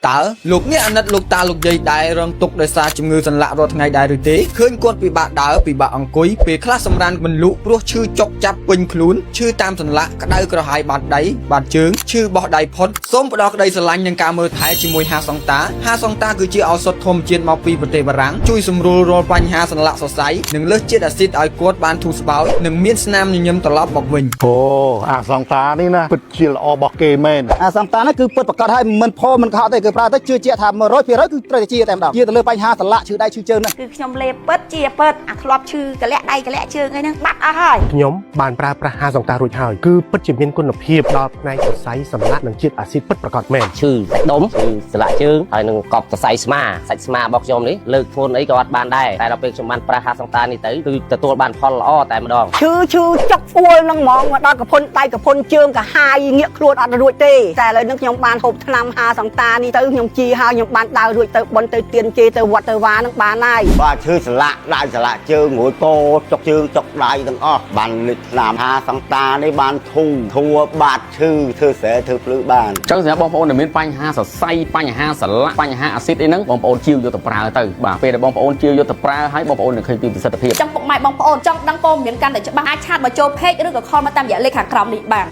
តើលោកអ្នកអាណិតលោកតាលោកយាយដែររងទុក្ខដោយសារជំងឺសន្លាក់រាល់ថ្ងៃដែរឬទេឃើញគាត់ពិបាកដើរពិបាកអង្គុយពេលខ្លះសម្រានមិនលក់ព្រោះឈឺចុកចាប់ពេញខ្លួនឈឺតាមសន្លាក់ក្តៅក្រហាយបាតដៃបាតជើងឈឺបោះដៃផុតសូមផ្ដល់ក្តីស្រឡាញ់និងការមើលថែជាមួយហាសង្តាហាសង្តាគឺជាឱសថធម្មជាតិមកពីប្រទេសបារាំងជួយសម្រួលរាល់បញ្ហាសន្លាក់សរសៃនិងលើសជាតិអាស៊ីតឲ្យគាត់បានធូរស្បើយនិងមានស្នាមញញឹមត្រឡប់មកវិញ អូអាសង្តានេះណាពិតជាល្អរបស់គេមែន អាសង្តានេះគឺពិតប្រកបហើយមិនផមិនកុហកទេគឺប្រើទៅជឿជាក់ថា100%គឺត្រូវតែជាតែម្ដងជាទៅលើបញ្ហាសន្លាក់ឈឺដៃឈឺជើងហ្នឹង គឺខ្ញុំលេបពិតជាពិតអាធ្លាប់ឈឺកលាក់ដៃកលាក់ជើងអីហ្នឹងបាត់អស់ហើយ ខ្ញុំបានប្រើប្រាស់ហាសង្តារួចហើយគឺពិតជាមានគុណភាពដល់ផ្នែកសរសៃសន្លាក់និងជាតិអាស៊ីតពិតប្រាកដមែន ឈឺសាច់ដុំឈឺសន្លាក់ជើងហើយនឹងកប់សរសៃស្មាសាច់ស្មារបស់ខ្ញុំនេះលើកធ្ងន់អីក៏អត់បានដែរតែដល់ពេលខ្ញុំបានប្រើហាសង្តានេះទៅគឺទទួលបានផលល្អតែម្ដង ឈឺឈឺចុកអួលនឹងហ្មងមកដល់កពុនដៃកពុនជើងកាហាយងាកខ្លួនអត់រួចទេតែឥឡូវនេះខ្ញុំបានហូបថ្នាំហាសង្តានេះទៅខ្ញុំជីហើយខ្ញុំបានដើររួចទៅបុណ្យទៅទៀនជេទៅវត្តទៅវានឹងបានហើយ បាទឈឺសន្លាក់ដៃសន្លាក់ជើងរួយកចុកជើងចុកដៃទាំងអស់បានលេចថ្នាំហាសង្តានេះបានធូរធួបាតឈឺធ្វើស្រែធ្វើភ្លឺបាន ចឹងសម្រាប់បងប្អូនដែលមានបញ្ហាសរសៃបញ្ហាសន្លាក់បញ្ហាអាស៊ីតអីហ្នឹងបងប្អូនជាវយកទៅប្រើទៅបាទពេលដែលបងប្អូនជាវយកទៅប្រើហើយបងប្អូននឹងឃើញពីប្រសិទ្ធភាព ចង់ពុកម៉ែបងប្អូនចង់ដឹងព័ត៌មានកាន់តែច្បាស់អាច chat មកចូល page ឬក៏ call មកតាមរយៈលេខខាងក្រោមនេះបាន។